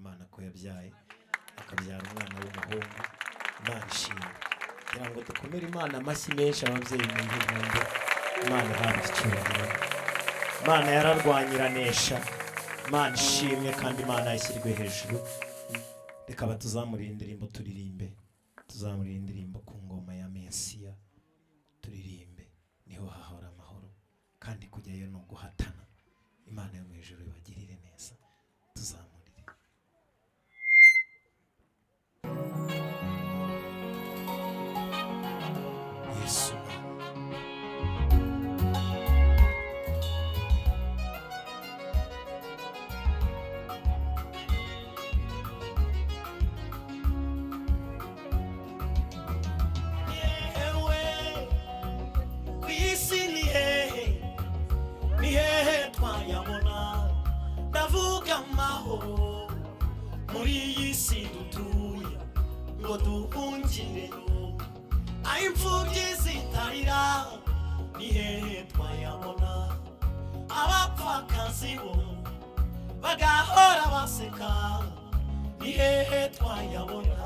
Imana ko yabyaye, akabyara umwana w'umuhungu. Imana ishimwe. Kugira ngo dukomere Imana amashyi menshi, ababyeyi mu impundu. Imana ihabwe icyubahiro. Imana yararwanye iranesha. Imana ishimwe kandi Imana ishyirwe hejuru. Reka batuzamurire indirimbo, turirimbe, tuzamurire indirimbo "Ku ngoma ya Mesiya", turirimbe. Niho hahora amahoro, kandi kujyayo ni uguhatana. Imana yo mu ijuru ibagirire neza. Tuzamurire. Yesu. Yewe, ku isi ni hehe, ni hehe twayabona? Ndavuga amahoro muri iyi si dutuye, ngo duhungireyo, aho imfubyi zitarira. Ni hehe twayabona, abapfakazi bo bagahora baseka? Ni hehe twayabona?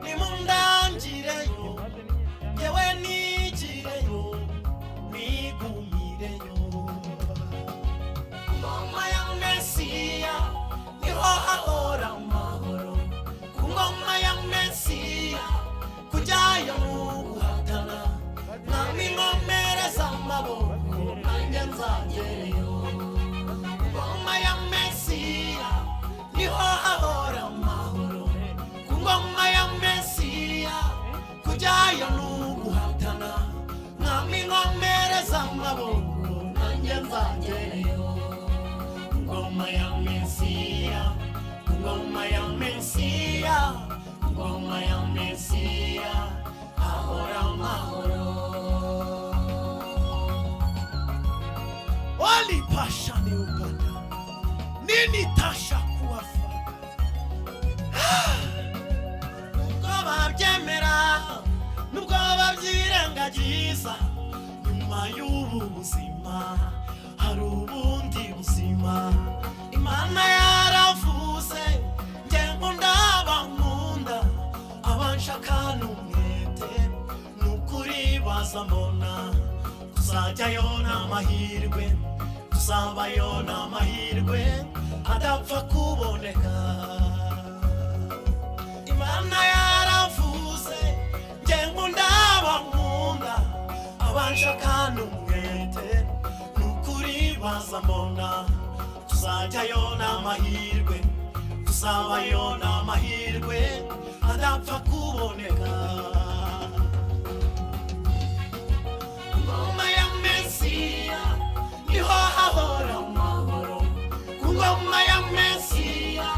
Nimundangireyo, yewe nigireyo, nigumireyo. Ngoma ya Mesiya niho hahora amahoro. Ku ngoma ya Mesiya kujyayo ni uguhatana. Mwami, nkomereza amaboko, nanjye nzagereyo. Ngoma ya Mesiya niho hahora amahoro. Ku ngoma ya Mesiya kujyayo ni uguhatana. Mwami, nkomereza amaboko, nanjye nzagereyo. Ngoma ya Mesiya, ngoma ya Mesiya, ngoma ya Mesiya ahora amahoro. Walipasha ni upata nini tasha kuwafaka. Nubwo babyemera, nubwo babyirengagiza, nyuma y'ubu buzima hari ubundi buzima. Imana yaravuze: "Njye nkunda abankunda, abanshaka n'umwete, ni ukuri bazambona." Kuzajyayo n'amahirwe, kuzabayo n'amahirwe adapfa kuboneka. Imana yaravuze: "Njye nkunda abankunda, abanshaka n'umwete, ni ukuri bazambona." Tuzajyayo n'amahirwe, tuzabayo n'amahirwe adapfa kuboneka. Ngoma ya Mesiya niho hahora amahoro. Ku ngoma ya Mesiya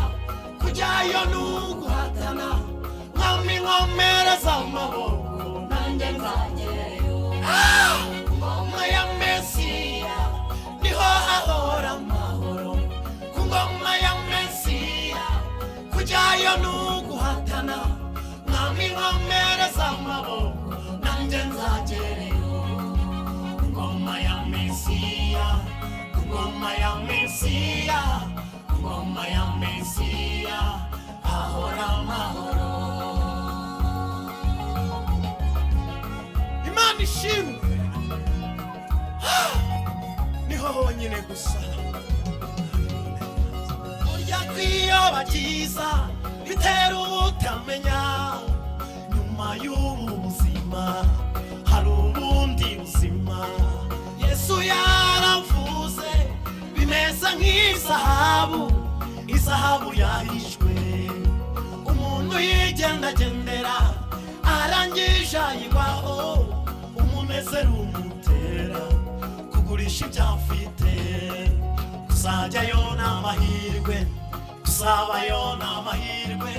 kujyayo ni uguhatana. Mwami, nkomereza amaboko, nanjye nzagereyo. Ngoma ya Mesiya niho hahora amahoro. Ku ngoma ya Mesiya kujyayo ni uguhatana. Mwami, nkomereza amaboko, nanjye nzagereyo. Ngoma ya Mesiya, ngoma ya Mesiya, ngoma ya Mesiya ahora amahoro. Imana ishimwe. Niho honyine gusa. Burya kwiyobagiza bitera ubutamenya. Nyuma y'ubu buzima hari ubundi buzima. Yesu yaravuze: "Bimeze nk'izahabu, izahabu yahishwe, umuntu yigendagendera, arangije ayigwaho, umunezero umutera kugurisha ibyo afite." Kuzajyayo n'amahirwe, kuzabayo n'amahirwe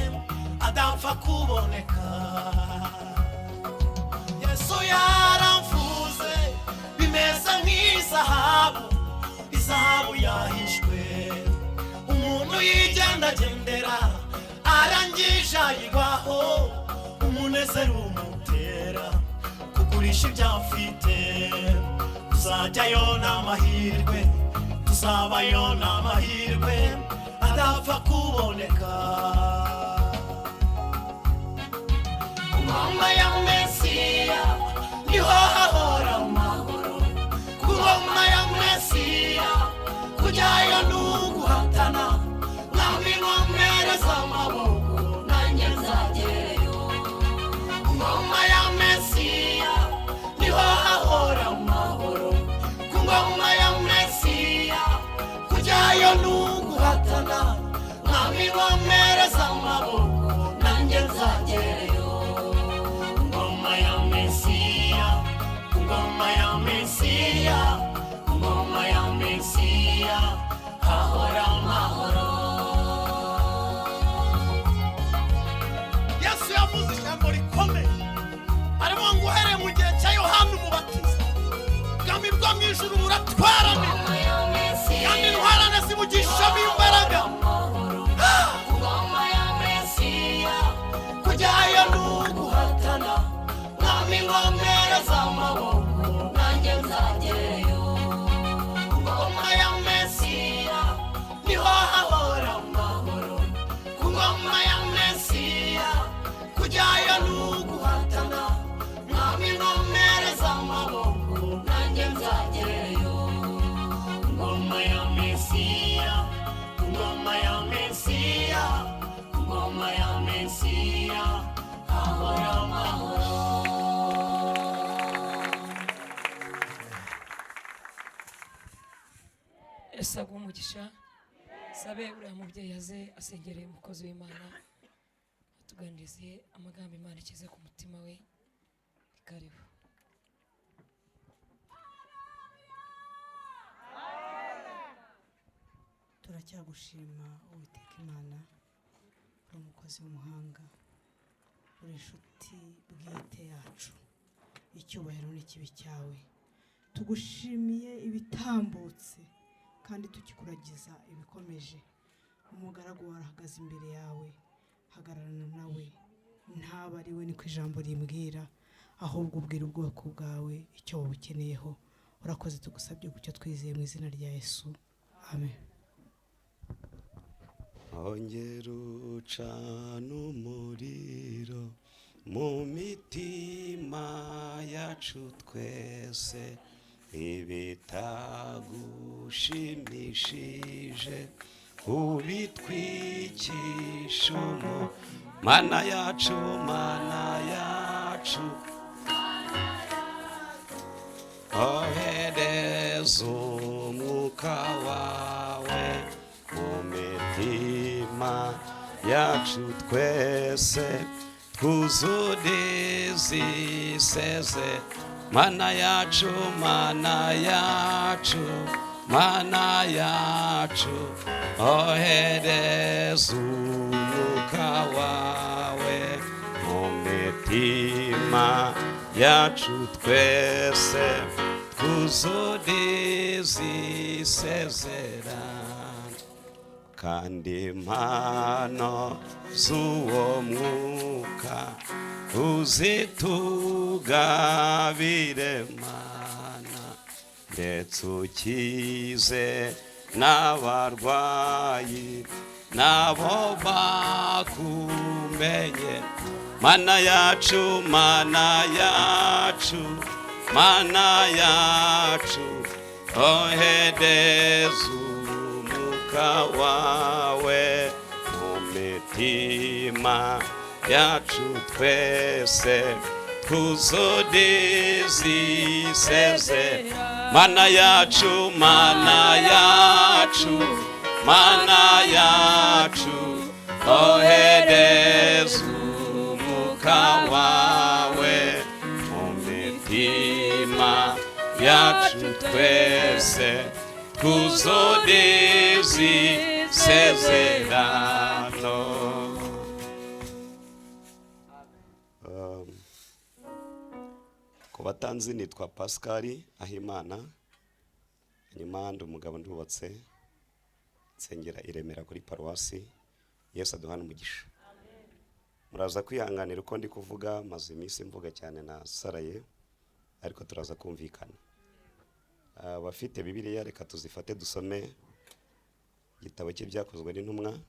adapfa kuboneka. Yesu yaravuze: "Bimeze nk'izahabu, izahabu yahishwe, umuntu yigendagendera, arangije ayigwaho, umunezero umutera kugurisha ibyo afite." Tuzajyayo n'amahirwe, tuzabayo n'amahirwe. Adapfa kuboneka. Ku ngoma ya Mesiya niho hahora amahoro. Ku ngoma ya Mesiya kujyayo ni uguhatana. Mwami, nkomereza amaboko, nanjye nzagereyo. Ku ngoma ya Mesiya niho hahora amahoro. Ku ngoma ya Mesiya kujyayo ni uguhatana. Mwami, nkomereza amaboko, nanjye nzagereyo. Ku ngoma ya Mesiya, ku ngoma ya Mesiya, ku ngoma ya Mesiya hahora amahoro. Yesu yavuze ijambo rikomeye, aravuga ngo uhereye mu gihe cya Yohana Umubatiza, ubwami bwo mu ijuru buratwaranira, kandi intwarane zibugishamo imbaraga. Ngoma ya Mesiya kujyayo ni uguhatana. Mwami, nkomereza amaboko, nanjye nzagereyo. Ku ngoma ya Mesiya niho hahora amahoro. Ku ngoma ya Mesiya kujyayo ni uguhatana. Mwami, nkomereza amaboko, nanjye nzagereyo. Ku ngoma ya Mesiya, ku ngoma ya Mesiya, ku ngoma ya Mesiya hahora amahoro. Ese aguha umugisha. Sabe uriya mubyeyi aze asengereye umukozi w'Imana, atuganirize amagambo Imana ishyize ku mutima we. Ni karibu. Turacyagushima, Uwiteka Imana. Uri umukozi w'umuhanga, uri inshuti bwite yacu. Icyubahiro n'ikibi cyawe. Tugushimiye ibitambutse kandi tukikuragiza ibikomeje. Umugaragu wawe ahagaze imbere yawe, hagararana nawe. Ntaba ari we, niko ijambo rimbwira, ahubwo ubwira ubwoko bwawe icyo wabukeneyeho. Urakoze. Tugusabye gutyo twizeye mu izina rya Yesu, amen. Ongera ucana umuriro mu mitima yacu twese. Ibitagushimishije ubitwikisha umu. Mana yacu, Mana yacu, ohereza umwuka wawe mu mitima yacu twese, twuzurize iseze. Mana yacu, Mana yacu, Mana yacu, ohereza umwuka wawe mu mitima yacu twese, twuzurize isezerano. Kandi impano z'uwo mwuka uzitugabire, Mana, ndetse ukize n'abarwayi, nabo bakumenye. Mana yacu, Mana yacu, Mana yacu, ohereza umwuka wawe mu mitima yacu twese, twuzurize iseze. Mana yacu, Mana yacu, Mana yacu, ohereza umwuka wawe mu mitima yacu twese, twuzurize isezerano. Ku batanzi, nitwa Pascal Ahimana. Hanyuma ndi umugabo, ndubatse, nsengera i Remera kuri paruwasi. Yesu aduhana umugisha. Muraza kwihanganira uko ndi kuvuga, maze iminsi mvuga cyane na saraye, ariko turaza kumvikana. Abafite Bibiliya, reka tuzifate dusome. Igitabo cye Byakozwe n'Intumwa.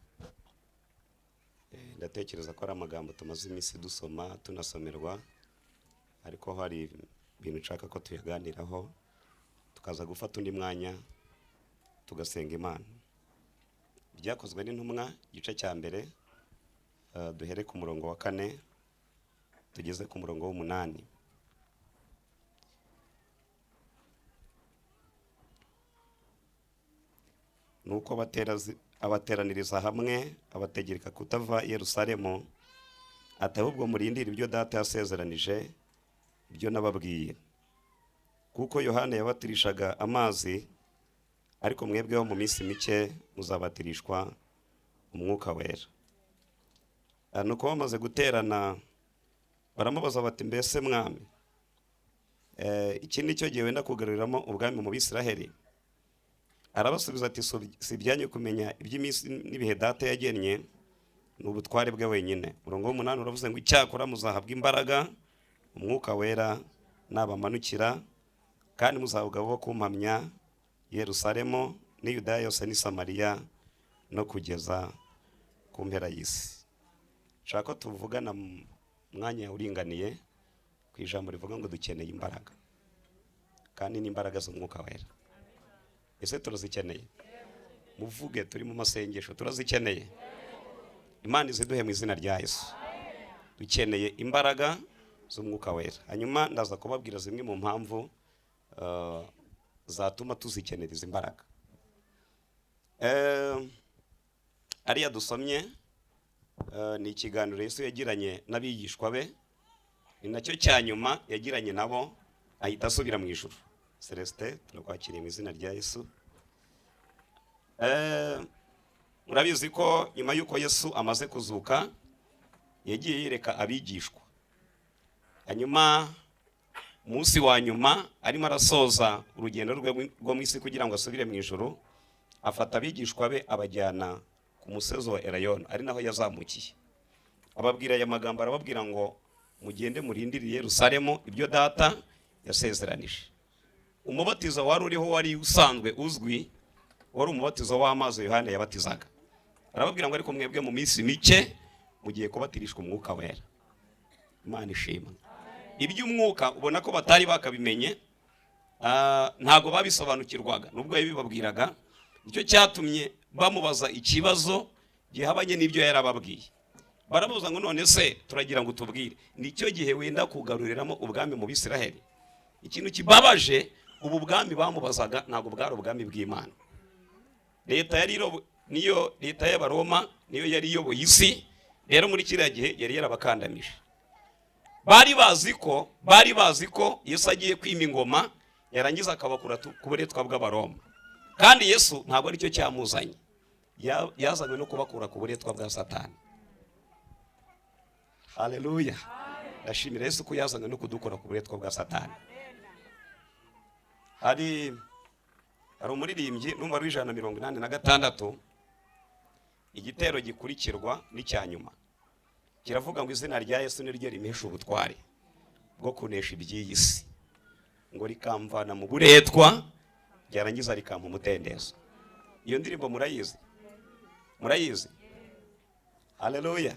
Ndatekereza ko ari amagambo tumaze iminsi dusoma tunasomerwa, ariko hari ibintu nshaka ko tuyaganiraho, tukaza gufata undi mwanya tugasenga Imana. Byakozwe n'Intumwa igice cya mbere, duhere ku murongo wa 4 tugeze ku murongo w'8. Nuko abateraniriza hamwe, abategeka kutava i Yerusalemu, ati ahubwo murindire ibyo Data yasezeranije, ibyo nababwiye. Kuko Yohana yabatirishaga amazi, ariko mwebweho mu minsi mike muzabatirishwa Umwuka Wera. Nuko bamaze guterana baramubaza bati mbese mwami, iki ni cyo gihe wenda kugaruriramo ubwami mu Bisiraheli? Arabasubiza ati si ibyanyu kumenya iby'iminsi n'ibihe Data yagennye, ni ubutware bwe wenyine. Umurongo w'8 uravuze ngo icyakora muzahabwa imbaraga, Umwuka Wera nabamanukira, kandi muzahabwa bo kumpamya Yerusalemu n'i Yudaya yose n'i Samariya no kugeza ku mpera y'isi. Nshaka ko tuvugana mu mwanya uringaniye ku ijambo rivuga ngo dukeneye imbaraga, kandi n'imbaraga z'Umwuka Wera. Ese turazikeneye? Muvuge, turi mu masengesho, turazikeneye. Imana iziduhe mu izina rya Yesu. Dukeneye imbaraga z'Umwuka Wera. Hanyuma ndaza kubabwira zimwe mu mpamvu zatuma tuzikenera izi mbaraga. Ariya dusomye ni ikiganiro Yesu yagiranye n'abigishwa be, ni nacyo cya nyuma yagiranye nabo ahita asubira mu ijuru. Celestin, turakwakiriye mu izina rya Yesu. Murabizi ko nyuma y'uko Yesu amaze kuzuka yagiye yereka abigishwa. Hanyuma munsi wa nyuma arimo arasoza urugendo rwe rwo mu isi kugira ngo asubire mu ijuru, afata abigishwa be abajyana ku musozi wa Elayono, ari naho yazamukiye. Ababwira aya magambo, arababwira ngo mugende murindire Yerusalemu ibyo Data yasezeranije. Umubatizo wari uriho wari usanzwe uzwi, wari umubatizo w'amazi Yohana yabatizaga. Arababwira ngo ariko mwebwe mu minsi mike mugiye kubatirishwa Umwuka Wera. Imana ishimwe. Iby'umwuka ubona ko batari bakabimenye, ntago babisobanukirwaga nubwo yabibabwiraga. Nicyo cyatumye bamubaza ikibazo gihabanye n'ibyo yarababwiye. Baramubaza ngo none se turagira ngo tubwire, nicyo gihe wenda kugaruriramo ubwami mu Bisiraheli? Ikintu kibabaje, ubu bwami bamubazaga ntago bwari ubwami bw'Imana. Leta yari niyo leta y'Abaroma niyo yari iyoboye isi, rero muri kiriya gihe yari yarabakandamije. Bari bazi ko Yesu agiye kwima ingoma, yarangiza akabakura ku buretwa bw'Abaroma. Kandi Yesu ntabwo aricyo cyamuzanye, yazanywe no kubakura ku buretwa bwa Satani. Haleluya. Ndashimira Yesu ko yazanywe no kudukura ku buretwa bwa Satani. Hari umuririmbyi numva 186, igitero gikurikirwa n'icya nyuma kiravuga ngo izina rya Yesu niryo rimesha ubutware bwo kunesha iby'iyi si, ngo rikamvana mu buretwa ryarangiza rikampa umudendezo. Iyo ndirimbo murayizi? Murayizi? Haleluya.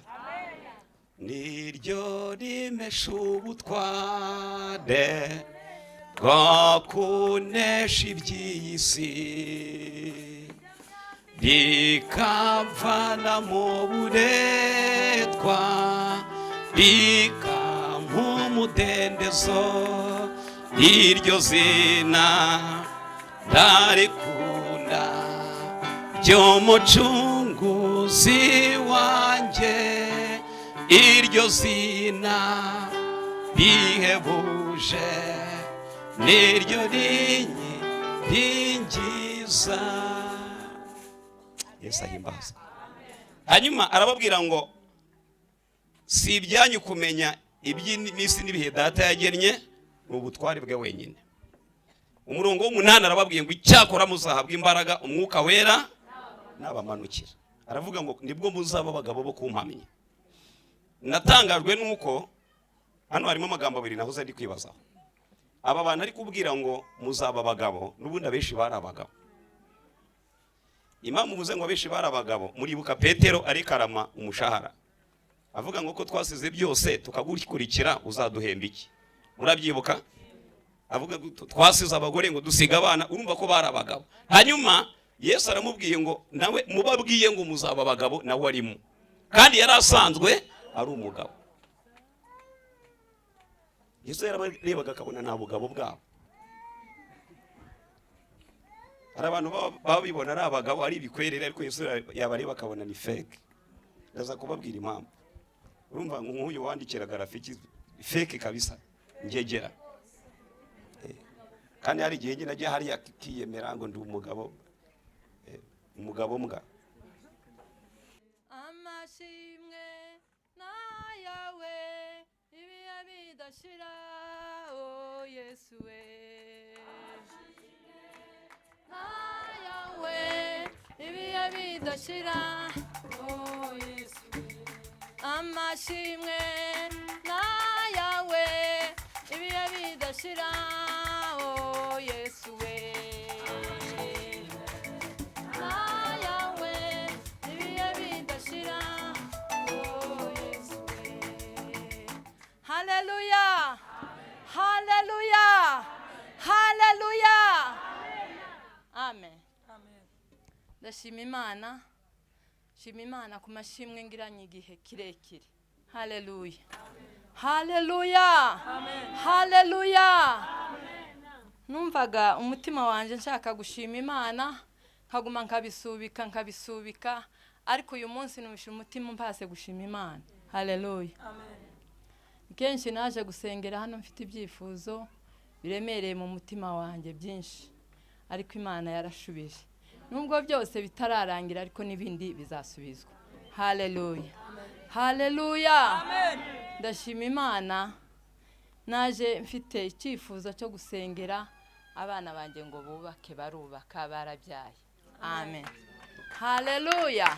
Niryo rimesha ubutware bwo kunesha iby'iyi si, rikamvana mu buretwa rikampa umudendezo. Iryo zina ndarikunda ry'umucunguzi wanjye, iryo zina rihebuje niryo rinyiringiza. Yesu ahimbaza. Hanyuma arababwira ngo si ibyanyu kumenya iby'iminsi n'ibihe Data yagennye, ni ubutware bwe wenyine. Umurongo w'8 arababwiye ngo icyakora muzahabwa imbaraga Umwuka Wera nabamanukira. Aravuga ngo nibwo muzaba abagabo bo kumpamya. Natangajwe nuko hano harimo amagambo abiri nahoze ndi kwibazaho. Aba bantu ari kubwira ngo muzaba abagabo, n'ubundi abenshi bari abagabo. Impamvu mvuze ngo abenshi bari abagabo, muribuka Petero ari karama umushahara avuga ngo ko twasize byose tukagukurikira uzaduhemba iki? Murabyibuka? Avuga ngo twasize abagore ngo dusiga abana, urumva ko bari abagabo. Hanyuma Yesu aramubwiye ngo nawe mubabwiye ngo muzaba abagabo, nawe arimo, kandi yari asanzwe ari umugabo. Yesu yarabarebaga akabona nta bugabo bwabo. Hari abantu babibona ari abagabo ari ibikwerere, ariko Yesu yabareba akabona ni fake. Ndaza kubabwira impamvu. Urumva nk'uyu wandikiraga Rafiki fake kabisa, ngegera. Kandi hari igihe nyine ajya hariya akiyemera ngo ndi umugabo, umugabo mbwa. Amashimwe n'ayawe ibihe bidashira, o Yesu we. N'ayawe ibihe bidashira, o Yesu we. Amashimwe n'ayawe ibihe bidashira, o Yesu we. N'ayawe ibihe bidashira, o Yesu we. Haleluya, haleluya, haleluya, amen. Ndashima Imana, shima Imana ku mashimwe ngiranye igihe kirekire. Haleluya, haleluya, haleluya. Numvaga umutima wanjye nshaka gushima Imana, nkaguma nkabisubika nkabisubika, ariko uyu munsi numvise umutima umpase gushima Imana. Haleluya. Kenshi naje gusengera hano mfite ibyifuzo biremereye mu mutima wanjye byinshi, ariko Imana yarashubije. Nubwo byose bitararangira, ariko n'ibindi bizasubizwa. Haleluya, haleluya. Ndashima Imana, naje mfite icyifuzo cyo gusengera abana banjye ngo bubake, barubaka, barabyaye. Amen, haleluya.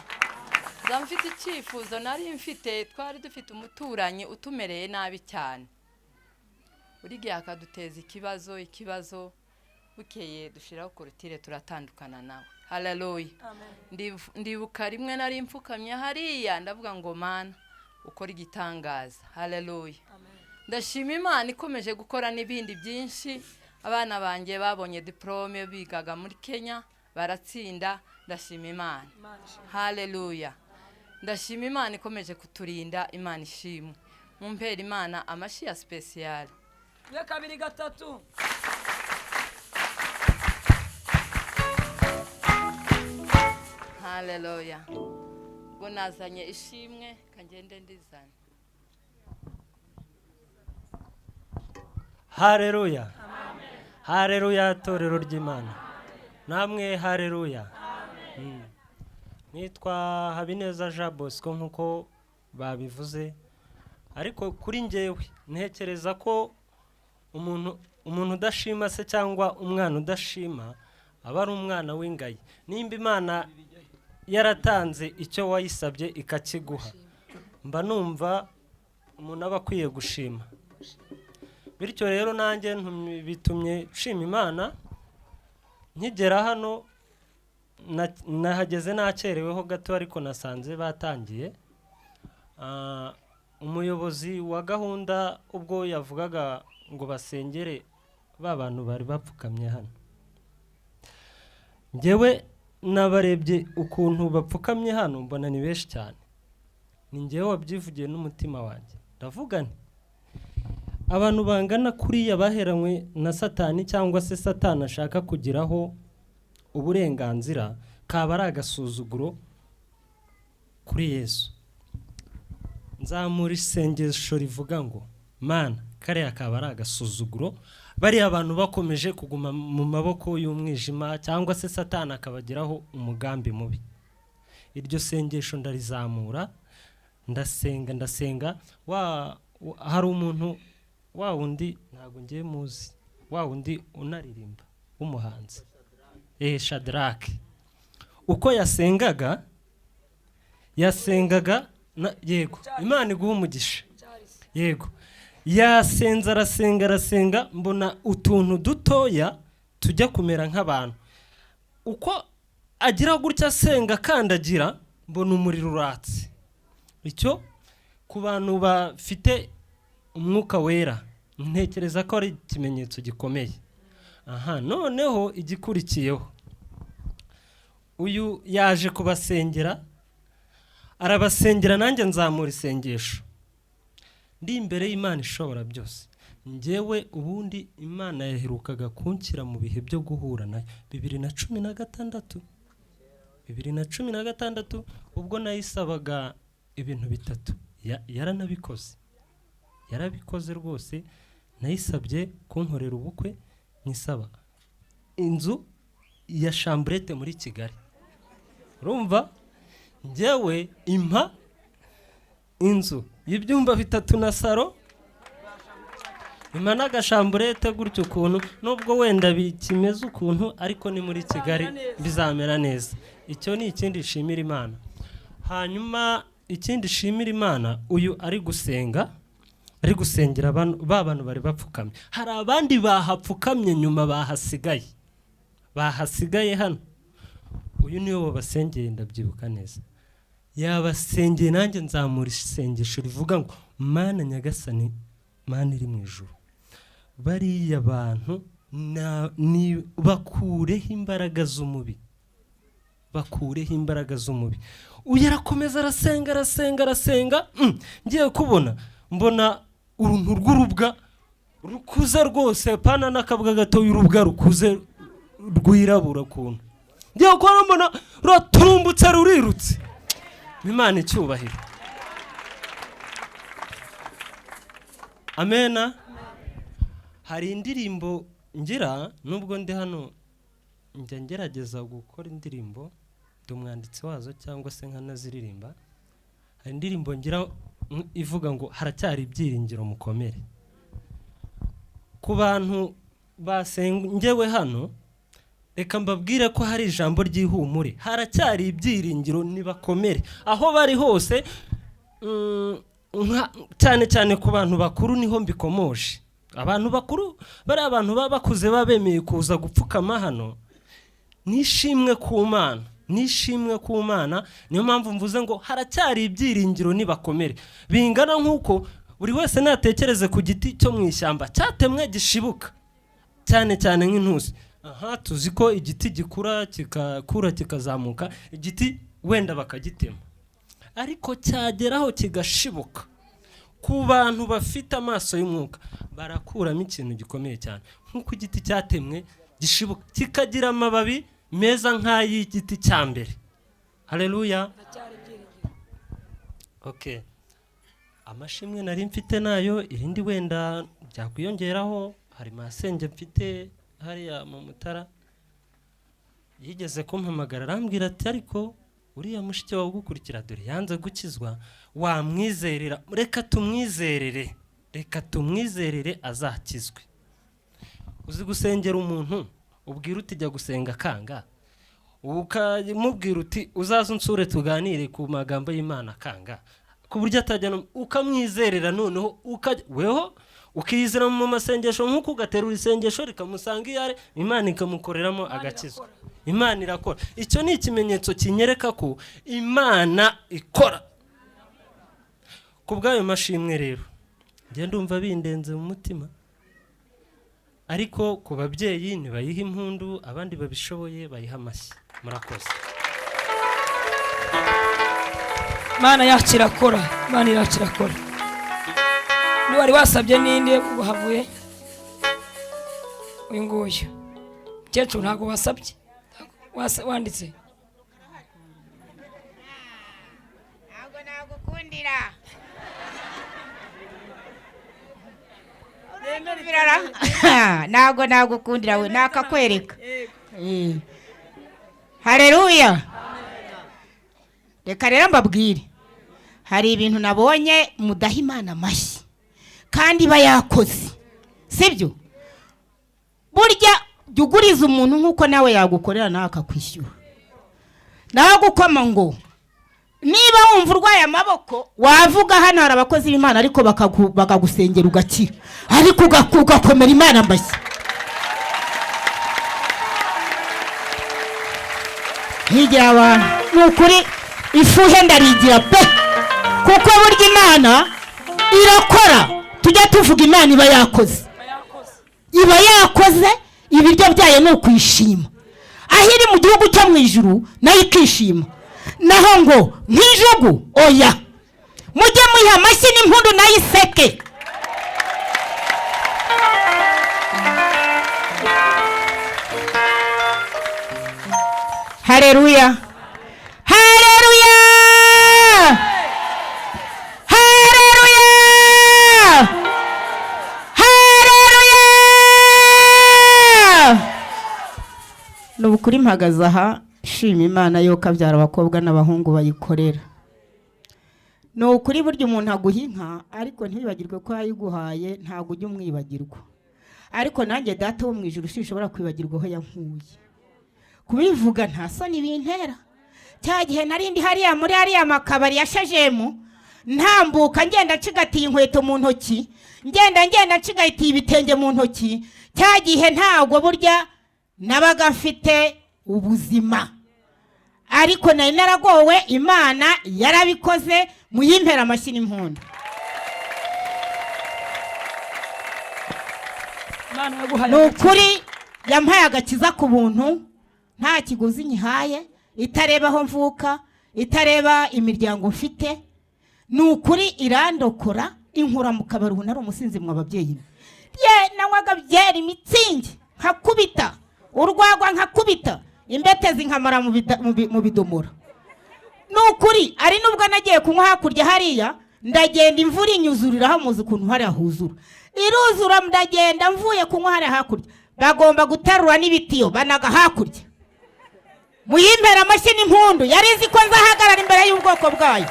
Nza mfite icyifuzo nari mfite, twari dufite umuturanyi utumereye nabi cyane, buri gihe akaduteza ikibazo ikibazo, bukeye dushiraho korutire turatandukana nawe. Haleluya. Ndibuka rimwe nari mfukamye hariya ndavuga ngo Mana ukora igitangaza. Haleluya. Ndashima Imana ikomeje gukora n'ibindi byinshi. Abana banjye babonye diplome bigaga muri Kenya baratsinda. Ndashima Imana. Haleluya. Ndashima Imana ikomeje kuturinda. Imana ishimwe. Mumpera Imana amashi ya special. 1 2 3. Haleluya. Ubwo nazanye ishimwe kangende ndizane. Haleluya. Haleluya torero ry'Imana. Namwe haleluya. Nitwa Habineza Jean Bosco nkuko babivuze, ariko kuri njyewe ntekereza ko umuntu udashima se cyangwa umwana udashima aba ari umwana w'ingayi. Nimba Imana yaratanze icyo wayisabye ikakiguha, mba numva umuntu aba akwiye gushima. Bityo rero nanjye bitumye nshima Imana. Nkigera hano nahageze nakereweho gato, ariko nasanze batangiye. Umuyobozi wa gahunda ubwo yavugaga ngo basengere ba bantu bari bapfukamye hano, njyewe nabarebye ukuntu bapfukamye hano mbona ni benshi cyane. Ni njyewe wabyivugiye n'umutima wanjye, ndavuga nti abantu bangana kuriya baheranywe na Satani cyangwa se Satani ashaka kugiraho uburenganzira, kaba ari agasuzuguro kuri Yesu. Nzamura isengesho rivuga ngo Mana, kariya kaba ari agasuzuguro, bariya abantu bakomeje kuguma mu maboko y'umwijima cyangwa se Satani akabagiraho umugambi mubi. Iryo sengesho ndarizamura, ndasenga ndasenga. Hari umuntu wa wundi ntabwo ngiye muzi, wa wundi unaririmba w'umuhanzi Shadrach, uko yasengaga yego Imana iguha umugisha, yego yasenze arasenga arasenga, mbona utuntu dutoya tujya kumera nk'abantu. Uko Agira gutya asenga akandagira, mbona umuriro uratse. Icyo ku bantu bafite umwuka wera ntekereza ko ari ikimenyetso gikomeye. Aha noneho igikurikiyeho, uyu yaje kubasengera, arabasengera, nanjye nzamura isengesho ndi imbere y'Imana ishobora byose. Njyewe ubundi Imana yaherukaga kunshyira mu bihe byo guhura nayo 2016, 2016 ubwo nayisabaga ibintu bitatu, yaranabikoze, yarabikoze rwose. Nayisabye kunkorera ubukwe, nyisaba inzu ya chambrette muri Kigali. Urumva njyewe impa inzu y'ibyumba bitatu na saro, impa n'agashamburete gutyo ukuntu, nubwo wenda bikimeze ukuntu, ariko ni muri Kigali bizamera neza. Icyo ni ikindi nshimira Imana. Hanyuma ikindi nshimira Imana, uyu ari gusenga, ari gusengera ba bantu bari bapfukamye. Hari abandi bahapfukamye nyuma bahasigaye, bahasigaye hano. Uyu niwe wabasengeye, ndabyibuka neza, yabasengeye, nanjye nzamura isengesho rivuga ngo Mana Nyagasani, Mana iri mu ijuru, bariya bantu ni bakureho imbaraga z'umubi, bakureho imbaraga z'umubi. Uyu arakomeza arasenga arasenga arasenga, ngiye kubona mbona uruntu rw'urubwa rukuze rwose, pana n'akabwa gato, y'urubwa rukuze rwirabura ukuntu. Ngiye kubona mbona ruraturumbutse rurirutse. Imana icyubahiro. Amena. Hari indirimbo ngira, nubwo ndi hano njya ngerageza gukora indirimbo, ndi umwanditsi wazo cyangwa se nkanaziririmba. Hari indirimbo ngira ivuga ngo haracyari ibyiringiro mukomere. Ku bantu basengewe hano, reka mbabwire ko hari ijambo ry'ihumure, haracyari ibyiringiro, nibakomere aho bari hose. Cyane cyane ku bantu bakuru niho mbikomoje. Abantu bakuru bari abantu baba bakuze babemeye kuza gupfukama hano, nishimwe ku Mana, nishimwe ku Mana. Niyo mpamvu mvuze ngo haracyari ibyiringiro nibakomere. Bingana nkuko buri wese natekereze ku giti cyo mu ishyamba cyatemwe gishibuka, cyane cyane nk'intusi. Aha tuzi ko igiti gikura kikakura kikazamuka, igiti wenda bakagitema, ariko cyageraho kigashibuka. Ku bantu bafite amaso y'umwuka barakuramo ikintu gikomeye cyane, nk'uko igiti cyatemwe gishibuka kikagira amababi meza nk'ay'igiti cya mbere. Haleluya. Okay, amashimwe nari mfite nayo, irindi wenda byakwiyongeraho, hari masenge mfite hariya mu Mutara yigeze kumpamagara arambwira ati ariko uriya mushiki wawe ugukurikira dore yanze gukizwa, wamwizerera, reka tumwizerere, reka tumwizerere azakizwe. Uzi gusengera umuntu ubwira uti jya gusenga akanga, ukamubwira uti uzaze unsure tuganire ku magambo y'Imana akanga, ku buryo atajya, ukamwizerera noneho ukajya weho ukiyizera mu masengesho, nk'uko ugaterura isengesho rikamusanga iyo ari, Imana ikamukoreramo agakizwa. Imana irakora. Icyo ni ikimenyetso kinyereka ko Imana ikora. Ku bw'ayo mashimwe rero njye ndumva bindenze mu mutima, ariko ku babyeyi ntibayiha impundu, abandi babishoboye bayiha amashyi. Murakoze. Imana yacu irakora, Imana yacu irakora. Wari wasabye ninde havuye uyu nguyu? Mukecuru ntabwo wasabye, wanditse. Ntabwo nagukundira. Ntabwo nagukundira we, nakakwereka. Haleluya. Reka rero mbabwire, hari ibintu nabonye mudaha Imana amashyi kandi bayakoze, sibyo? Burya jya uguriza umuntu nkuko nawe yagukorera nawe akakwishyura. Nawe gukoma ngo niba wumva urwaye amaboko wavuga hano hari abakozi b'Imana ariko bakagusengera ugakira, ariko ugakomera Imana amashyi. Ntigira abantu ni ukuri ifuhe ndarigira pe, kuko burya Imana irakora. Tujya tuvuga Imana iba yakoze, iba yakoze, ibiryo byayo ni ukwishima. Aho iri mu gihugu cyo mu ijuru nayo ikishima, naho ngo nk'ijugu oya. Mujye muyiha amashyi n'impundu nayo iseke. Haleluya, haleluya, haleluya, haleluya. Ni ukuri mpagaze aha nshima Imana yuko abyara abakobwa n'abahungu bayikorera. Ni ukuri burya umuntu aguha inka ariko ntibibagirwe ko yayiguhaye, ntabwo ujya umwibagirwa. Ariko nanjye data wo mu ijuru sinshobora kwibagirwa aho yankuye. Kubivuga nta soni bintera. Cya gihe nari ndi hariya muri hariya makabari ya Shajemu, ntambuka ngenda ncigatiye inkweto mu ntoki, ngenda ncigatiye ibitenge mu ntoki. Cya gihe ntabwo burya nabaga mfite ubuzima, ariko nari naragowe. Imana yarabikoze, muyimpera amashyi n'impundu. Imana yaguhaye Ni ukuri yampaye agakiza ku buntu, nta kiguzi nyihaye, itareba aho mvuka, itareba imiryango mfite. Ni ukuri irandokora, inkura mu kabari. Ubu nari umusinzi mwa babyeyi ye, nanywaga byeri mitsingi nkakubita urwagwa, nkakubita imbetezi nkamara mu bidomora. Ni ukuri ari nubwo nagiye kunywa hakurya hariya, ndagenda imvura inyuzuriraho, muzi ukuntu hariya huzura, iruzura, ndagenda mvuye kunywa hariya hakurya, bagomba guterura n'ibitiyo banaga hakurya. Muyimpera amashyi n'impundu, yari izi ko nzahagarara imbere y'ubwoko bwayo.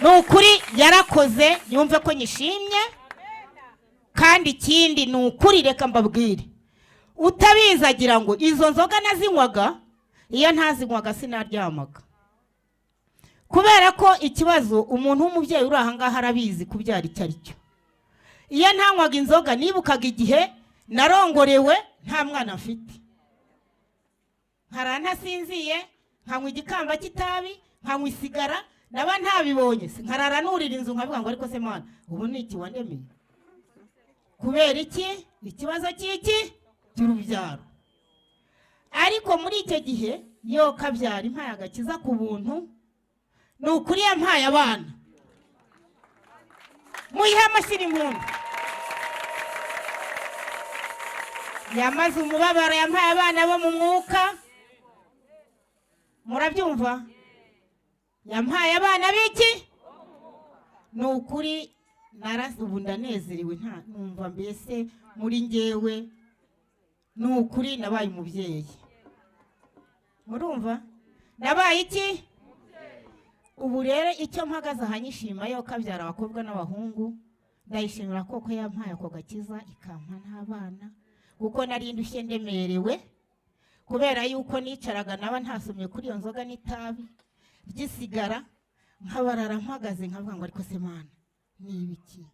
Ni ukuri yarakoze, yumve ko nyishimye. Kandi ikindi ni ukuri reka mbabwire, utabizi agira ngo izo nzoga nazinywaga, iyo ntazinywaga sinaryamaga. Kubera ko ikibazo umuntu w'umubyeyi uri aha ngaha arabizi kubyara icyo ari cyo. Iyo ntanywaga inzoga nibukaga igihe narongorewe nta mwana mfite, nkara ntasinziye, nkanywa igikamba cy'itabi, nkanywa isigara, naba ntabibonye nkarara nurira inzu, nkavuga ngo ariko se Mana ubu ni iki wandemeye? Kubera iki? Ikibazo cy'iki cy'urubyaro. Ariko muri icyo gihe yo kabyara impaye agakiza ku buntu, ni ukuri yampaye abana. Muyihe amashyi n'impundu. Yamaze umubabaro, yampaye abana bo mu mwuka. Murabyumva? Yampaye abana b'iki? Ni ukuri ubu ndanezerewe, nta numva mbese muri njyewe. Ni ukuri nabaye umubyeyi. Murumva? Nabaye iki? Ubu rero icyo mpagaze aha nyishima yo kabyara abakobwa n'abahungu, ndayishimira koko yampaye ako gakiza ikampa n'abana, kuko nari ndushye ndemerewe kubera yuko nicaraga naba ntasomye kuri iyo nzoga n'itabi ry'isigara, nkabarara mpagaze nkavuga ngo ariko se Mana ni ibiki?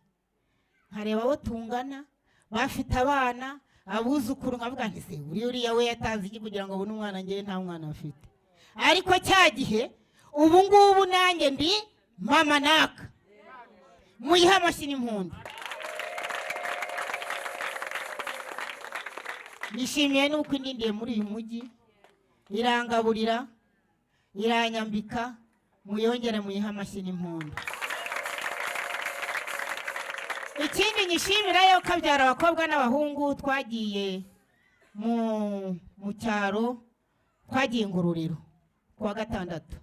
Nkareba abo tungana bafite abana, abuzukuru, nkavuga nti se uriya we yatanze iki kugira ngo abone umwana, njyewe nta mwana afite. Ariko cya gihe ubu ngubu nanjye ndi mama naka. Muyihe amashyi n'impundu. Nishimiye nuko indindiye muri uyu mujyi, irangaburira, iranyambika, muyongere muyihe amashyi n'impundu. Ikindi nyishimira yo kabyara abakobwa n'abahungu, twagiye mu cyaro, twagiye Ngororero kuwa gatandatu.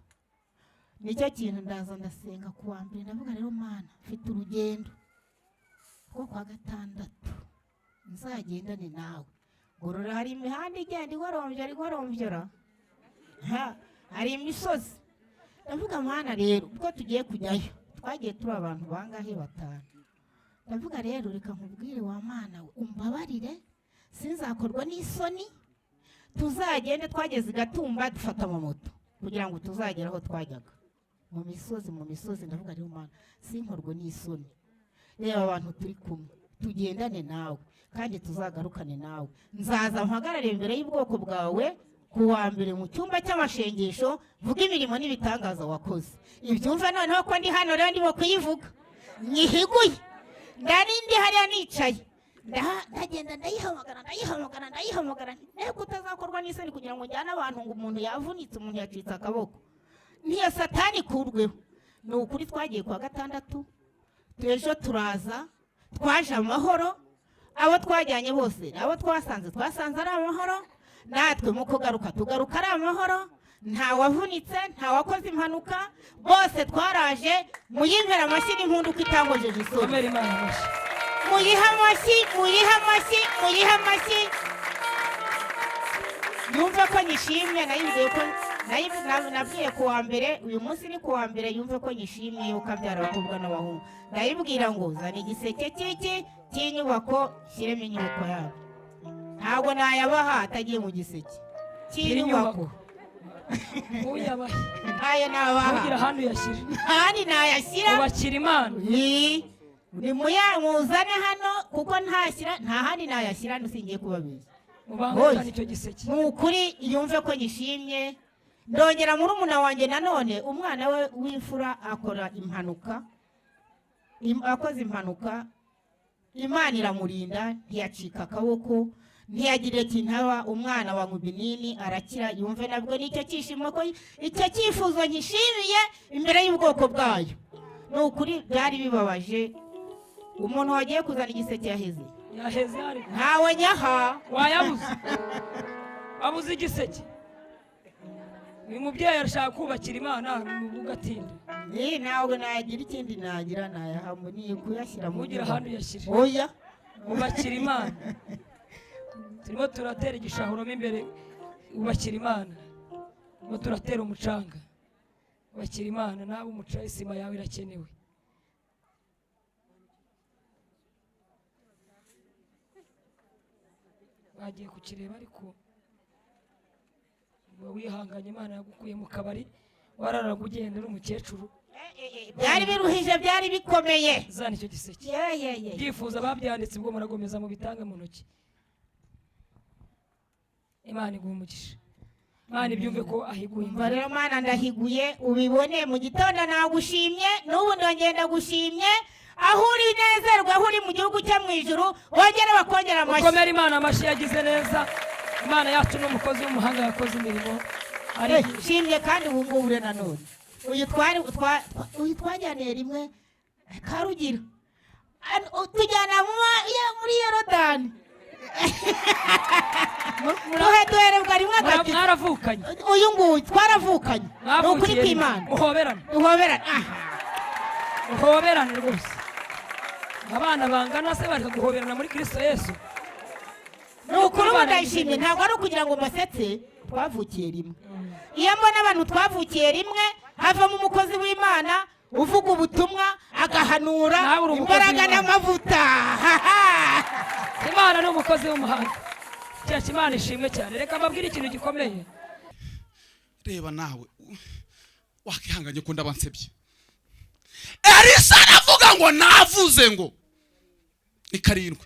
Nicyo kintu ndaza ndasenga kuwa mbere, ndavuga rero Mana mfite urugendo rwo kuwa gatandatu nzagendane nawe. Ngororero hari imihanda igenda igorombyora igorombyora, hari imisozi. Ndavuga Mana rero ubwo tugiye kujyayo, twagiye turi abantu bangahe? 5. Ndavuga rero reka nkubwire wa Mana we, umbabarire sinzakorwa n'isoni, tuzagende. Twageze i Gatumba dufata amamoto kugira ngo tuzagere aho twajyaga mu misozi, mu misozi. Ndavuga rero Mana sinkorwe n'isoni, reba abantu turi kumwe, tugendane nawe kandi tuzagarukane nawe. Nzaza mpagarare imbere y'ubwoko bwawe Ku wa mbere mu cyumba cy'amashengesho mvuga imirimo n'ibitangaza wakoze. Ibyumva noneho ko ndi hano rero ndimo kuyivuga nyihiguye, ndari ndi hariya nicaye, ndagenda ndayihamagara, ndayihamagara, ndayihamagara, nteko utazakorwa n'isoni kugira ngo njyane abantu ngo umuntu yavunitse, umuntu yacitse akaboko, ntiyo satani ikurweho. Ni ukuri twagiye ku wa gatandatu, ejo turaza, twaje amahoro, abo twajyanye bose abo twasanze twasanze ari amahoro, natwe mu kugaruka tugaruka ari amahoro, nta wavunitse, nta wakoze impanuka, bose twaraje. Muyimpera amashyi n'impundu ko itangojeje isoni. Komera Imana amashyi. Muyihe amashyi, muyihe amashyi, muyihe amashyi, yumve ko nyishimye. Nayibwiye ko nabwiye ku wa mbere, uyu munsi ni ku wa mbere, yumve ko nyishimye yuko abyara abakobwa n'abahungu. Ndayibwira ngo zana igiseke cy'iki cy'inyubako, shyiremo inyubako yabo. Ntabwo nayabaha atagiye mu giseke cy'inyubako. Uyabahe. Ntayo nabaha. Ntugira ahandi uyashyira. Ntahandi nayashyira. Ubakira Imana. Ni muzane hano kuko ntashyira, nta handi nayashyira, ntusingiye kubabeshya. Mubangukane icyo giseke. Ni ukuri yumve ko nyishimye. Ndongera murumuna wanjye nanone, umwana we w'imfura akora impanuka, akoze impanuka, Imana iramurinda ntiyacika akaboko, ntiyagira ikintu aba, umwana wa binini arakira. Yumve nabwo nicyo cyishimo ko icyo cyifuzo nyishimiye imbere y'ubwoko bwayo. Ni ukuri byari bibabaje, umuntu wagiye kuzana igiseke yaheze. Yaheze ariko. Ntawe nyaha. Wayabuze. Wabuze igiseke. Uyu mubyeyi arashaka kubakira Imana ugatinda. Ntabwo nagira ikindi nagira, nayaha ni kuyashyira mu Ugira ahandi uyashyira. Oya. Ubakira Imana. Turimo turatera igishahuro mo imbere, ubakira Imana. Turimo turatera umucanga. Ubakira Imana, nawe umuca isima yawe irakenewe. Bagiye kukireba ariko uba wihanganye, Imana yagukuye mu kabari, wararaga ugenda uri umukecuru. Byari biruhije, byari bikomeye. Zana icyo giseke. Byifuza babyanditse ubwo muragomeza mu bitanga mu ntoki. Imana iguhe umugisha. Imana ibyumve ko ahiguye. Umva rero Mana ndahiguye, ubibone mu gitondo nagushimye, n'ubu ndongera ndagushimye. Aho uri nezerwa, aho uri mu gihugu cyo mu ijuru, wongere bakongera amashyi. Ukomere Imana amashyi, yagize neza. Imana yacu ni umukozi w'umuhanga, yakoze imirimo. Shimye kandi ubu ngubu rero nanone. Uyu twajyaniye rimwe Karugira, tujyana muri Yorodani, duherebwa rimwe agakiza. Mwaravukanye. Uyu nguyu twaravukanye. Ni ukuri kw'Imana. Muhoberane. Muhoberane. Muhoberane rwose. Abana bangana se bareka guhoberana muri Kristo Yesu. Ni ukuri ubu ndayishimye, ntabwo ari ukugira ngo mbasetse, twavukiye rimwe. Iyo mbona abantu twavukiye rimwe, havamo umukozi w'Imana uvuga ubutumwa, agahanura, imbaraga n'amavuta. Imana ni umukozi w'umuhanga. Cyacu Imana ishimwe cyane. Reka mbabwire ikintu gikomeye. Reba nawe wakihanganye ko ndabansebye. Elisa aravuga ngo navuze ngo ni 7.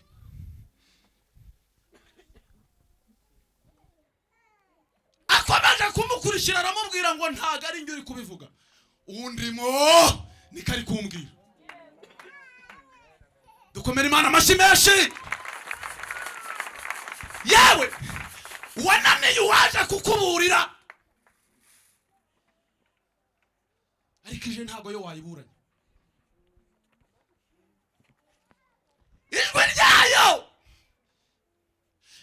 Akomeje kumukurikira aramubwira ngo ntago ari njye uri kubivuga, undimo ni kari kumbwira. Dukomere Imana amashyi menshi. Yewe wananiye uwaje kukuburira, ariko ije ntago yo wayiburanye. Ijwi ryayo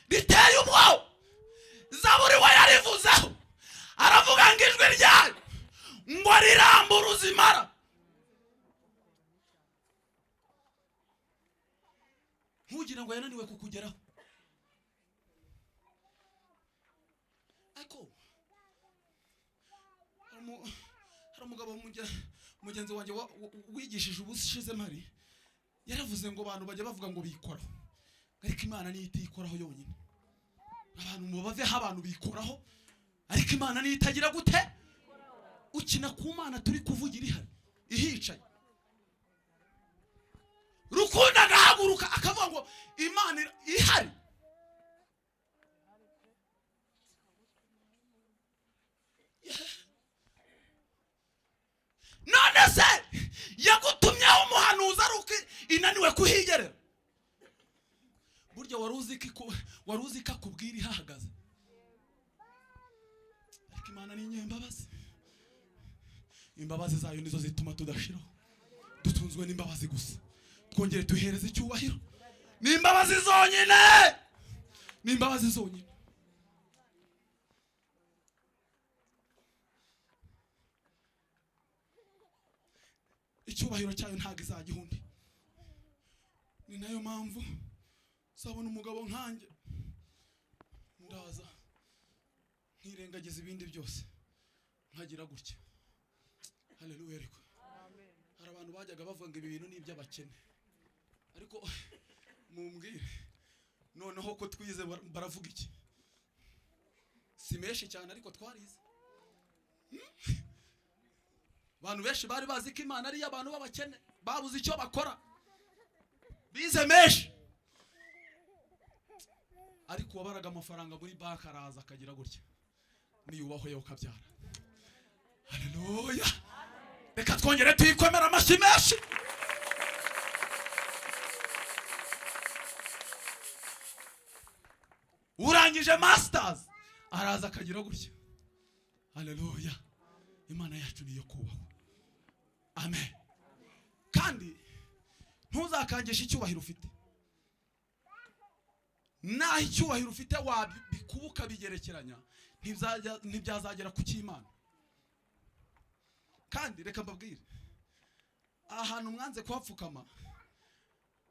riteye ubwoba. Zaburi we yarivuzeho, aravuga ngo ijwi ryayo ngo rirambura uzimara. Ntugira ngo yananiwe kukugeraho. Ariko hari umugabo mugenzi wanjye wigishije ubushize mpari, yaravuze ngo abantu bajya bavuga ngo bikoraho, ariko Imana niyo itikoraho yonyine. Abantu mubaveho, abantu bikoraho, ariko Imana niyo itagira gute. Ukina ku Mana turi kuvugira ihari ihicaye. Rukundo agahaguruka akavuga ngo Imana ihari. Inaniwe kuhigerera. Burya wari uzi ko akubwira ihahagaze. Ariko Imana ni inyembabazi. Imbabazi zayo nizo zituma tudashiraho. Dutunzwe n'imbabazi gusa. Twongere tuhereze icyubahiro. Ni imbabazi zonyine. Ni imbabazi zonyine. Icyubahiro cyayo ntago izagihundi. Ni nayo mpamvu sabona umugabo nkanjye ndaza nkirengagiza ibindi byose nkagira gutya. Haleluya. Ariko hari abantu bajyaga bavuga ngo ibi bintu ni iby'abakene, ariko mumbwire noneho ko twize baravuga iki? Si menshi cyane ariko twarize. Abantu benshi bari bazi ko Imana ari abantu b'abakene, babuze icyo bakora, bize menshi. Ariko wabaraga amafaranga muri banki araza akagira gutya, niyubahwe yo kabyara. Haleluya. Reka twongere tuyikomera amashyi menshi. Urangije masters araza akagira gutya. Haleluya. Imana yacu niyo kubahwa. Amen. Kandi ntuzakangisha icyubahiro ufite. Naho icyubahiro ufite wabikubuka bigerekeranya, ntibyazagera ku cy'Imana. Kandi reka mbabwire, ahantu mwanze kuhapfukama,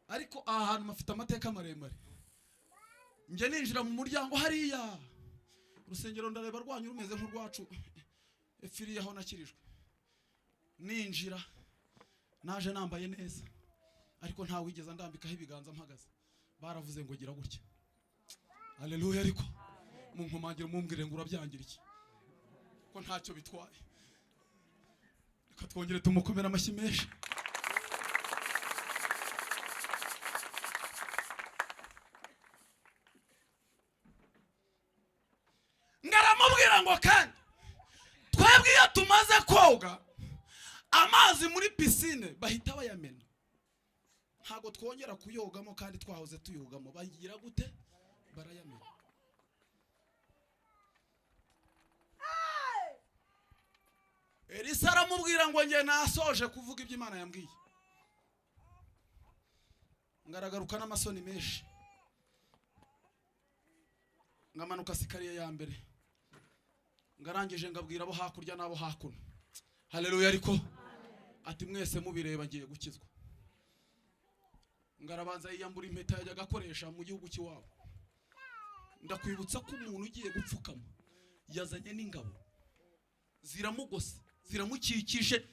ariko aha hantu mafite amateka maremare. Njye ninjira mu muryango hariya urusengero ndareba rwanyu rumeze nk'urwacu efiriya aho nakirijwe. Ninjira naje nambaye neza, ariko nta wigeze ndambikaho ibiganza mpagaze. Baravuze ngo gira gutya. Haleluya. Ariko munkomangira mumbwire ngo urabyangira iki ko ntacyo bitwaye. Reka twongere tumukomera amashyi menshi. Ngaramubwira ngo kandi twebwe iyo tumaze koga amazi muri piscine bahita bayamena, ntago twongera kuyogamo kandi twahoze tuyogamo. Bayigira gute? Barayamena. Elisa aramubwira ngo nge nasoje kuvuga ibyo Imana yambwiye. Ngaragaruka n'amasoni menshi, ngamanuka sikariye ya mbere, ngarangije ngabwira abo hakurya n'abo hakuno. Haleluya. Ariko ati mwese mubireba ngiye gukizwa. Ngarabanza yiyambura impeta yajyaga akoresha mu gihugu cy'iwabo. Ndakwibutsa ko umuntu ugiye gupfukama yazanye n'ingabo ziramugose, ziramukikije.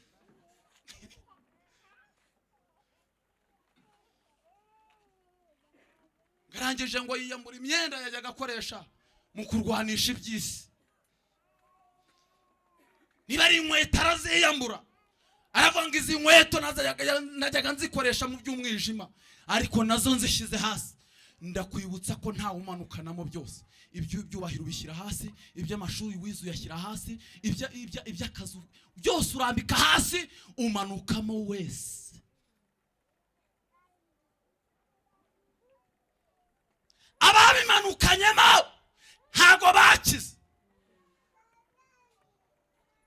Ngarangije ngo yiyambura imyenda yajyaga akoresha mu kurwanisha iby'isi. Niba ari inkweto araziyambura, aravuga izi nkweto najyaga nzikoresha mu by'umwijima, ariko nazo nzishyize hasi. Ndakwibutsa ko ntawe umanukanamo byose. Iby'ubyubahiro ubishyira hasi, iby'amashuri wize uyashyira hasi, iby'akazu byose urambika hasi, umanukamo wese. Ababimanukanyemo ntago bakize.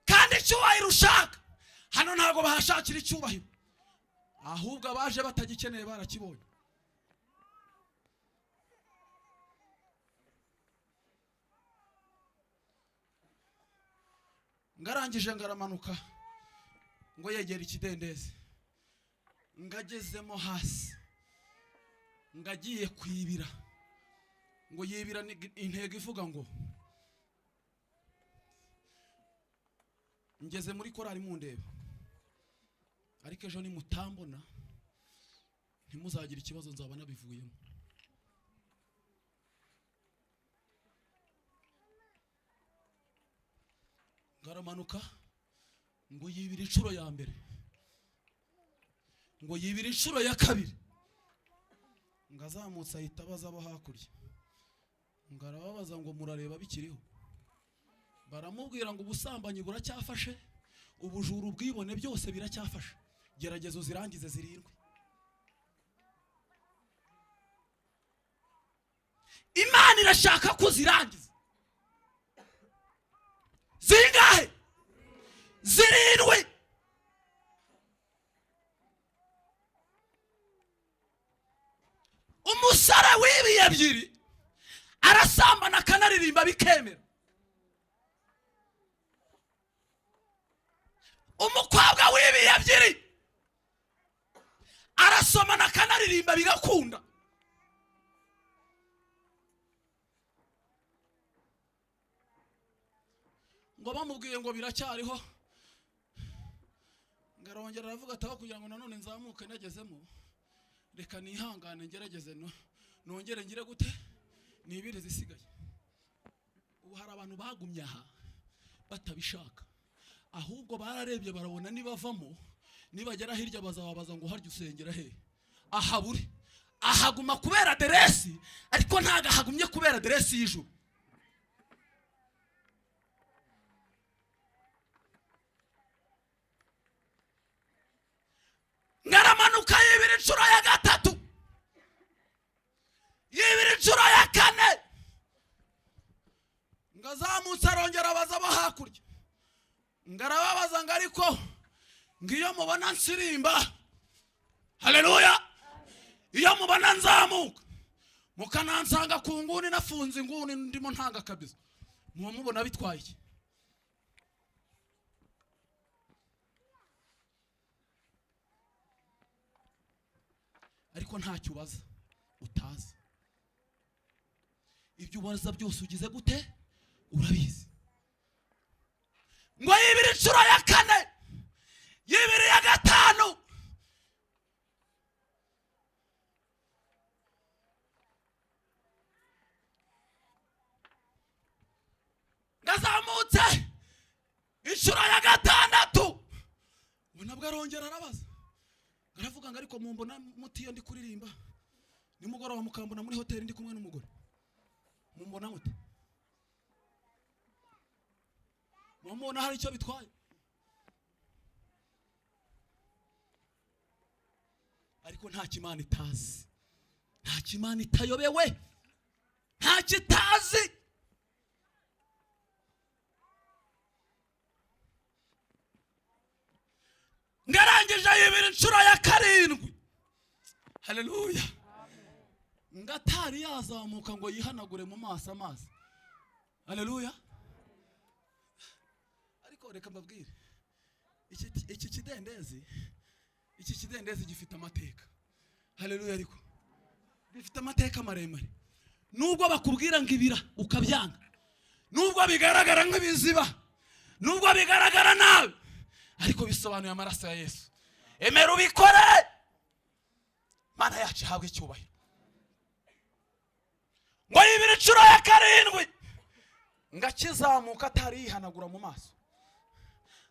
Kandi icyubahiro ushaka hano ntago bahashakira icyubahiro, ahubwo abaje batagikeneye barakibonye. Ngarangije ngaramanuka ngo yegera ikidendezi, ngagezemo hasi ngagiye kwibira, ngo yibira intego ivuga ngo ngeze muri korari mundeba, ariko ejo nimutambona ntimuzagira ikibazo nzaba nabivuyemo. Ngaramanuka ngo yibira inshuro ya mbere, ngo yibira inshuro ya kabiri, ngazamutse ahita abaza abo hakurya, ngarababaza ngo murareba bikiriho? Baramubwira ngo ubusambanyi buracyafashe, ubujura ubwibone byose biracyafashe, gerageza uzirangize zirindwi. Irashaka ko uzirangiza. Zingahe? 7. Umusore w'ibiye 2 arasambana akanaririmba bikemera. Umukobwa w'ibiye 2 arasomana akanaririmba bigakunda. Ngo bamubwiye ngo biracyariho, ngarongera aravuga ati aho kugira ngo nanone nzamuke nagezemo, reka nihangane ngerageze nongere ngire gute nibire zisigaye. Ubu hari abantu bagumye aha batabishaka, ahubwo bararebye barabona nibavamo nibagera hirya bazababaza ngo harya usengera he, ahabure ahaguma kubera aderesi, ariko ntago ahagumye kubera aderesi y'ijuru. Ngaramanuka yibira inshuro ya 3, yibira inshuro ya 4, ngazamutse arongera abaza abo hakurya, ngarababaza ngo ariko ngiyo mubona nsirimba, haleluya, iyo mubona nzamuka mukanansanga ku nguni nafunze inguni ndimo ntanga kabisa, muba mubona bitwaye iki? Ariko ntacyo ubaza utazi, ibyo ubaza byose ugize gute urabizi. Ngo yibira inshuro ya 4, yibira ya 5, ngazamutse inshuro ya 6, ngo nabwo arongera arabaza, aravuga ngo ariko mumbona muti iyo ndi kuririmba nimugoroba mukambona muri hoteli ndi kumwe n'umugore, mumbona mute? Mumubona hari icyo bitwaye? Ariko nta kimana itazi, nta kimana itayobewe, nta kitazi. Ngarangije yibira inshuro ya 7, haleluya, ngatari yazamuka ngo yihanagure mu maso amazi, haleluya. Ariko reka mbabwire, iki kidendezi gifite amateka, haleluya, ariko gifite amateka maremare. Nubwo bakubwira ngo ibira ukabyanga, nubwo bigaragara nk'ibiziba, nubwo bigaragara nabi, ariko bisobanuye amaraso ya Yesu. Emera ubikore, Mana yacu ihabwe icyubahiro. Ngo yibira inshuro ya 7, ngakizamuka atari yihanagura mu maso,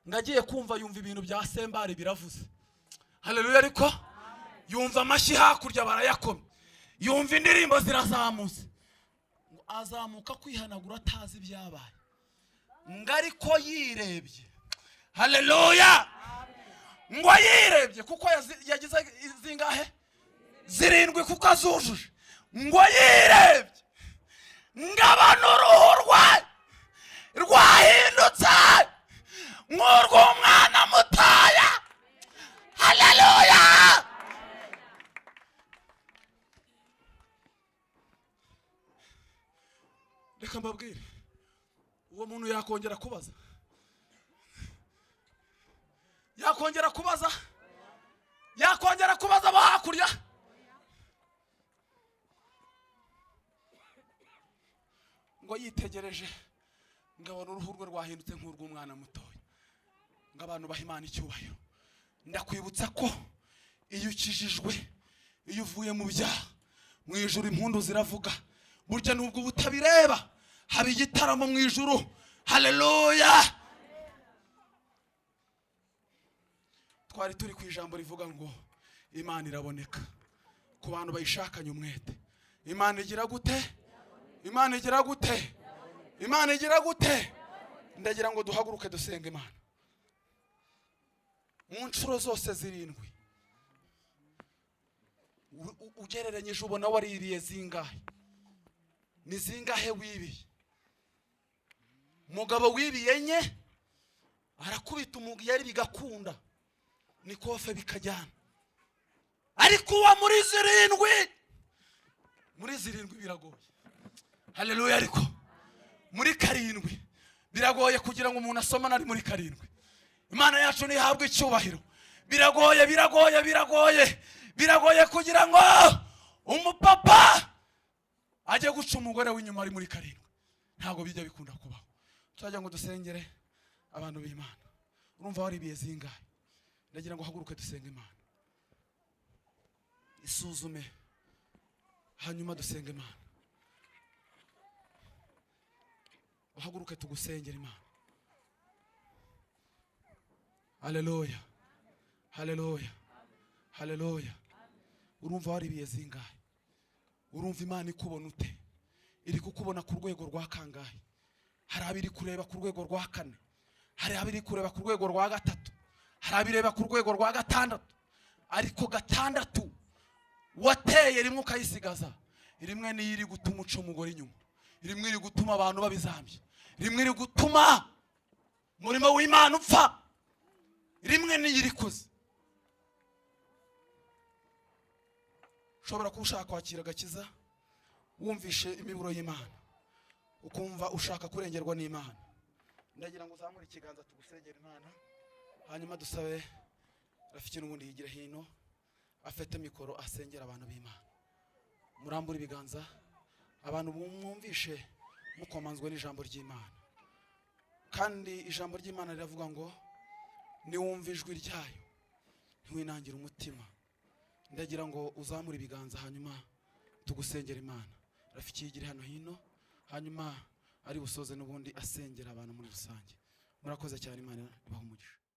ngagiye kumva yumva ibintu bya sembari biravuze, haleluya, ariko yumva amashyi hakurya barayakomye, yumva indirimbo zirazamutse, ngo azamuka kwihanagura atazi ibyabaye, ngariko yirebye, haleluya, ngo yirebye kuko yagize zingahe? 7 kuko azujuje. Ngo yirebye ngabana uruhu rwe rwahindutse nk'urw'umwana mutoya, haleluya. Reka mbabwire, uwo muntu yakongera kubaza, yakongera kubaza, yakongera kubaza abo hakurya. Ngo yitegereje ngabona uruhu rwe rwahindutse nk'urw'umwana mutoya. Ngo abantu baha Imana icyubahiro. Ndakwibutsa ko iyo ukijijwe, iyo uvuye mu byaha, mu ijuru impundu ziravuga. Burya nubwo ubutabireba, haba igitaramo mu ijuru, haleluya. Twari turi ku ijambo rivuga ngo Imana iraboneka ku bantu bayishakanye umwete. Imana igira gute? Imana igira gute? Imana igira gute? Ndagira ngo duhaguruke dusenga Imana mu nshuro zose 7. Ugereranyije ubona waririye zingahe? Ni zingahe wibiye? Umugabo wibiye enye arakubita umugeri bigakunda, nikofe bikajyana. Ariko uwa muri zirindwi, muri zirindwi biragoye. Haleluya. Ariko muri karindwi biragoye kugira ngo umuntu asomane ari muri karindwi. Imana yacu ntihabwe icyubahiro. Biragoye, biragoye, biragoye, biragoye kugira ngo umupapa ajye guca umugore w'inyuma ari muri karindwi. Ntabwo bijya bikunda kubaho. Tuzajya ngo dusengere abantu b'Imana. Urumva waribiye zingahe? Ndagira ngo haguruke dusenge Imana. Isuzume hanyuma dusenge Imana. Uhaguruke tugusengera Imana. Haleluya, haleluya, haleluya. Urumva waribiye zingahe? Urumva Imana ikubona ute? Iri kukubona ku rwego rwa kangahe? Hari abiri kureba ku rwego rwa kane, hari abiri kureba ku rwego rwa gatatu, hari abireba ku rwego rwa gatandatu. Ariko gatandatu wateye rimwe ukayisigaza, rimwe niyo iri gutuma uca umugore inyuma, rimwe iri gutuma abantu babizambye, rimwe iri gutuma umurimo w'Imana upfa, rimwe niyo iri kuza. Ushobora kuba ushaka kwakira agakiza, wumvishe imiburo y'Imana, ukumva ushaka kurengerwa n'Imana. Ndagira ngo uzamure ikiganza tugusengere Imana, hanyuma dusabe Rafiki n'ubundi yigira hino afite mikoro asengera abantu b'Imana. Murambure ibiganza, abantu mwumvishe mukomanzwe n'ijambo ry'Imana. Kandi ijambo ry'Imana riravuga ngo niwumva ijwi ryayo ntiwinangire umutima. Ndagira ngo uzamure ibiganza hanyuma tugusengera Imana. Rafiki yigire hano hino, hanyuma ari busoze n'ubundi asengera abantu muri rusange. Murakoze cyane, Imana ibahe umugisha.